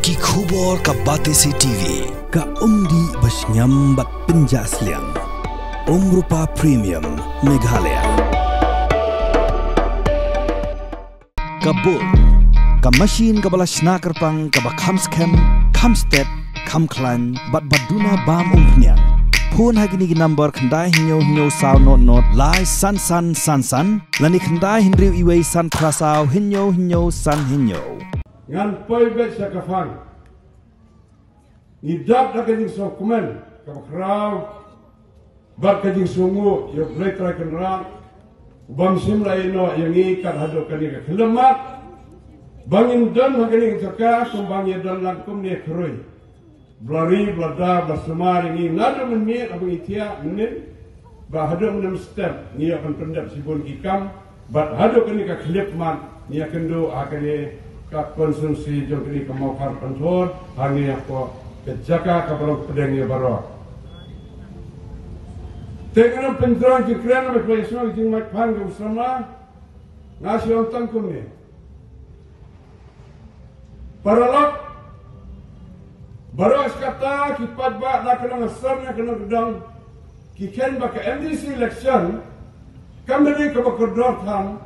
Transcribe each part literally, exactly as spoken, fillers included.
Ki khubor ka Batesi T V. Ka umdih ba shngiam bad pynjah sliang. Umrupa Premium Meghalaya. Ka bun. Ka machine kaba la shna kyrpang kaba kham skhem, kham stet, kham khlaiñ, bad ba duna bam umphniang. Phone ha kine ki number khyndai hynñiew hynñiew saw not not lai san san san san, lane khyndai hynriew iwei san phra saw hynñiew hynñiew san hynñiew. Ngan poi beit sha ka phang. Ngi dap da ka jingsngewkmen kaba khraw bad ka jingsngewnguh ïa U Blei Trai Kynrad, U bym shym la ïeh noh ïa ngi kat haduh kane ka khyllipmat ba ngin don ha kane ka jaka kumba ngi ïa don lang kumne khrui. Ba la ri, ba la da, ba la sumar ïa ngi naduh mynmiet haba ngi thiah mynnin, ba haduh mynnin step ngi ïoh ban pyndep shibun ki kam, bad haduh kane ka khyllipmat ngi ïakynduh ha kane ka konstituensi jong kane ka Mawkhar Pynthor, hangne hapoh ka jaka kaba long pdeng ïa baroh. Te ngan ym pynjrong jingkren namar ba ïa sngewbha jingmut phan jong u samla, nga shu ong tang kumne. Paralok, baroh shi katta ki paidbah na ka nongasan na ka nongkyndong ki kheiñ ba ka M D C election kam dei kaba kordor than,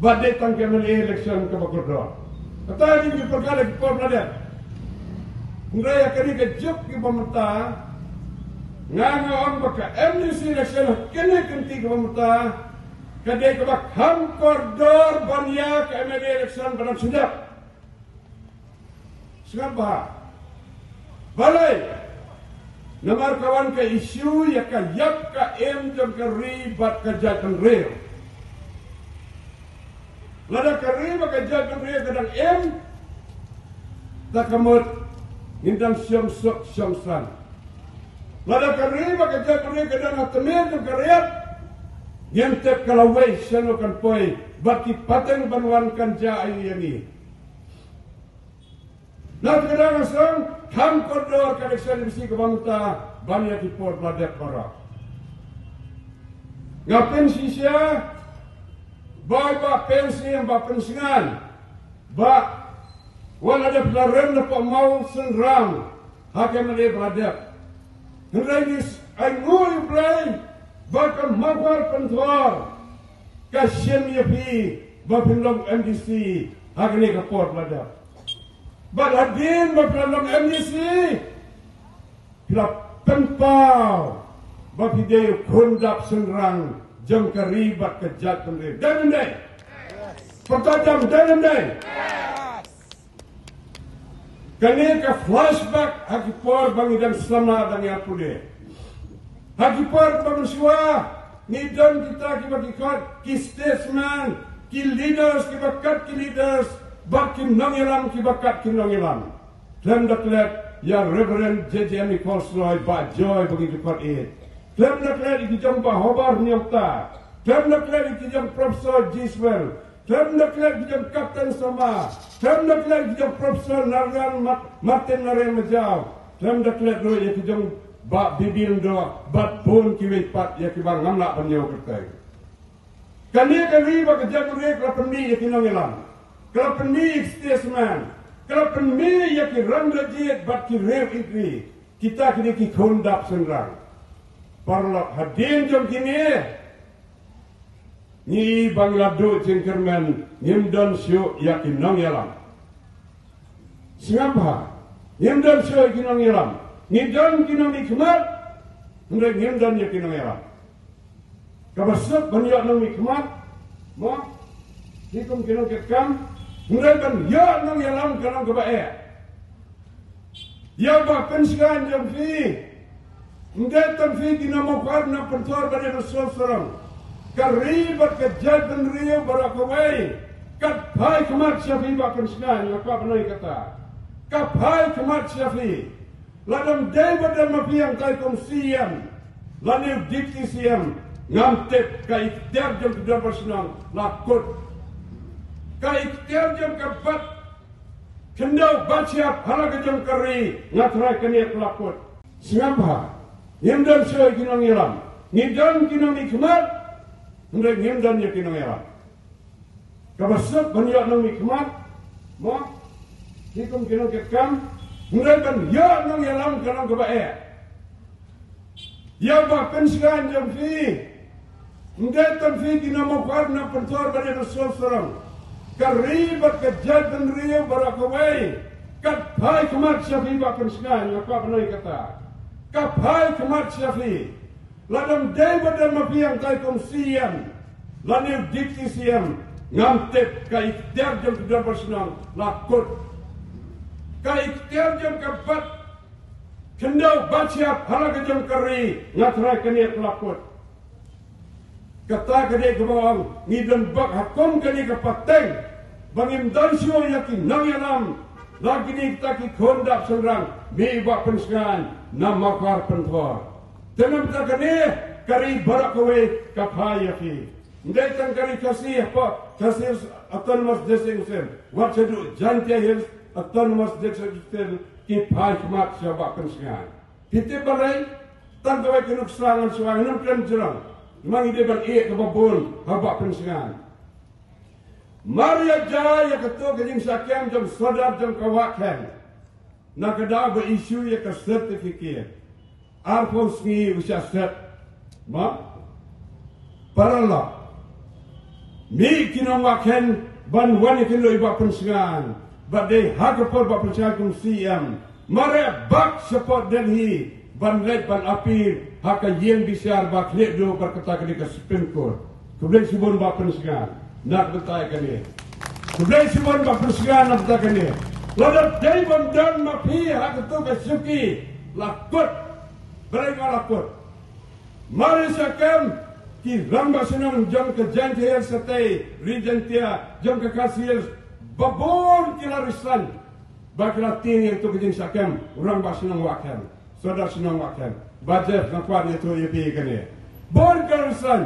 ba dei tang ka M L A election kaba kordor. Kata dei ki pyrkhat ki por la dep. Hynrei ha kane ka juk kiba mynta nga nga ong ba ka M D C election ha kane ka kynti kaba mynta ka dei kaba kham kordor ban ïa ka M L A election ba dang shu dep. Sngap bha. Balei? Namar ka wan ka issue ïa ka ïap ka im jong ka ri bad ka jaitbynriew. Lada ka ri bad ka jaitbynriew ka dang im, ta ka mut ngin dang shong suk shong sang. Lada ka ri bad ka jaitbynriew ka dang ha tmier jong ka riat, ngim tip ka lawei shano kan poi bad ki pateng ban wan kan jia ïa ngi. Na ka dang song kham kordor ka election M D C kaba mynta ban ïa ki por ba la dep baroh. Nga pynshisha ba, ba pynshisha, ba pynsngew ba wat la dep la rem na pynmaw synran ha ka M L A ba la dep. Hynrei ngi ainguh ïa U Blei ba ka Mawkhar Pynthor ka shim ïa phi ba phin long M D C ha kane ka por ba la dep. Bad hadien ba phi la long M D C, phi la pynpaw ba phi dei u khun dap shynrang jong ka ri bad ka jaitbynriew. Dei ne em dei? Pyrta jam, dei ne em dei? Kane ka flashback ha ki por ba ngi dang samla dang ïa pule. Ha ki por ba mynshuwa ngi don kita kiba ki khot ki statesman, ki leaders kiba kat ki leaders, bad ki nongïalam kiba kat ki nongïalam. Khlem da klet ïa Reverend J J M Nichols Roy, Bah Joy ba ngi ju khot ïeit. Khlem da klet ïa ki jong Bah Hobar Niokta. Khlem da klet ïa ki jong Professor Giswell. Khlem da klet ki jong Captain Sama, khlem da klet ki jong Professor Narayan Ma-, Martin Narayan Majaw, khlem da klet ruh ïa ki jong Bah Bibil Ndo, bad bun kiwei pat ïa kiba ngam lah ban ïoh kyrteng. Kane ka ri bad ka jaitbynriew ka la pynmih ïa ki nongïalam, ka la pynmih ïa ki statesman, ka la pynmih ïa ki rangbah jied bad ki riew ïeit ri. Kita ki dei ki khun dap shynrang. Paralok, hadien jong kine, ngi ba ngi la duh jingkyrmen, ngim don shuh ïa ki nongïalam. Sngap bha, ngim don shuh ïa ki nongïalam. Ngi don ki nongmihkhmat, hynrei ngim don ïa ki nongïalam. Kaba suk ban ïoh nongmihkhmat, mo, ki kum ki nongkitkam, hynrei ban ïoh nongïalam ka long kaba eh. Ïa ba pynshngaiñ jong phi, ym dei tang phi ki nongmihkhmat na Pynthor bad na Sor Sorong. Ka ri bad ka jaitbynriew baroh kawei ka phai khmat sha phi ba pynshngaiñ, nga kwah ban ong kata. Ka phai khmat sha phi. Lada ym dei ba don ma phi hangtai kum C M lane u Deputy C M, ngam tip ka ikhtiar jong ki dorbar shnong la kut. Ka ikhtiar jong ka bat khyndew bat shyiap ha la ka jong ka ri, nga tharai kane ka la kut. Sngap bha, ngim don shuh ïa ki nongïalam. Ngi don ki nongmihkhmat, hynrei ngim don ïa ki nongïalam. Kaba suk ban ïoh nongmihkhmat, mo, Ki kum ki nongkitkam, hynrei ban ïoh nongïalam ka long kaba eh. Ïa Bah Pynsngan jong phi. Ym dei tang phi ki nongmawkhar nongpynthor ba dei ba sngewsarong. Ka ri bad ka jaitbynriew baroh kawei ka phai khmat sha phi Bah Pynsngan, nga kwah ban ong kata. Ka phai khmat sha phi. Lada ym dei ba don ma phi hangtai kum C M lane u Deputy C M, ngam tip ka iktiar jong ki dorbar shnong la kut. Ka iktiar jong ka bat khyndew bat shyiap ha la ka jong ka ri, nga tharai kane ka la kut. Kata ka dei kaba ong ngi don bok ha kum kane ka pateng ba ngim don shuh ïa ki nongïalam, la kine kita ki khun dap shynrang, mih Bah Pynsngan na Mawkhar Pynthor. Te namar kane ka ri baroh kawei ka phai ïa phi. Ym dei tang ka ri Khasi hapoh Khasi Hills Autonomous District, wat shaduh Jaintia Hills Autonomous District ki phai khmat sha Bah Pynsngan. Phi tip balei? Tang kawei ka nuksa ngan shu ong, ngam kren jrong. Namar ngi dei ban ïeh kaba bun ha Bah Pynsngan. Mar ïa jia ïa kato ka jingshah kem jong u Sordar jong ka Wahkhen, na ka daw ba issue ïa ka certificate, arphew sngi u shah set. Ma? Paralok. Mih ki nong Wahkhen ban wan ïakynduh ïa Bah Pynsngan. Bad dei ha ka por Bah Pynsngan kum C M, mar ïa bak shapoh Delhi ban leit ban appeal ha ka ïing bishar ba khlieh duh bad kata ka dei ka Supreme Court. Khublei shibun Bah Pynsngan na ka bynta kane. Khublei shibun Bah Pynsngan na ka bynta kane. Lada dei ban don ma phi ha kato ka shuki, la kut. Balei nga la kut? Mar ïa shah kem, ki rangbah shnong jong ka Jaintia Hills State, Ri Jaintia, jong ka Khasi Hills, babun ki la resign. Ba ki la tieng ïa kato ka jingshah kem u rangbah shnong Wahkhen, Sordar shnong Wahkhen. Bah Jeff, nga kwah ïathuh ïa phi kane. Bun ki la resign.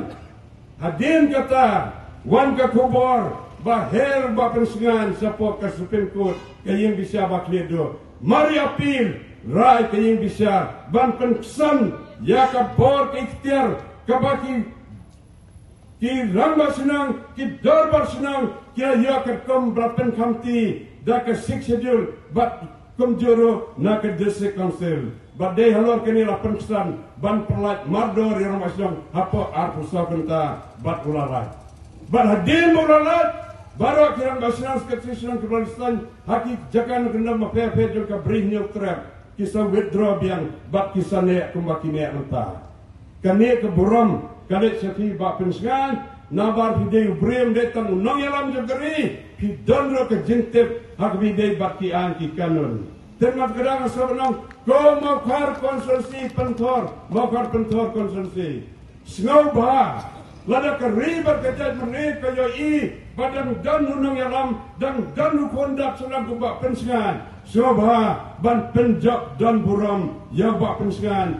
Hadien kata, wan ka khubor ba her Bah Pynsngan shapoh ka Supreme Court, ka ïing bishar ba khlieh duh. Mar ïa appeal, rai ka ïing bishar ban pynksan ïa ka bor ka iktiar kaba ki, ki rangbah shnong, ki dorbar shnong ki la ïoh katkum ba la pynkhamti da ka Sixth Schedule bad kumjuh ruh na ka District Council. Bad dei halor kane la pynksan ban pyllait mardor ïa u rangbah shnong hapoh arphew saw kynta bad u la lait. Bad hadien ba u la lait, baroh ki rangbah shnong, secretary shnong kiba la resign ha ki jaka nongkyndong bapher bapher jong ka Bri Hynñiewtrep ki sa withdraw biang bad ki sa neh kumba ki neh mynta. Kane ka burom ka leit sha phi Bah Pynsngan, namar phi dei u briew, ym dei tang u nongïalam jong ka ri, phi don ruh ka jingtip ha kaba ïadei bad ki aiñ ki kanun. Te namar kata nga sngewbha ban ong, ko Mawkhar constituency Pynthor, Mawkhar Pynthor constituency, sngewbha, lada ka ri bad ka jaitbynriew ka ïohi ba dang don u nongïalam, dang don u khun dap shynrang kum Bah Pynsngan, sngewbha ban pynjop don burom ïa Bah Pynsngan.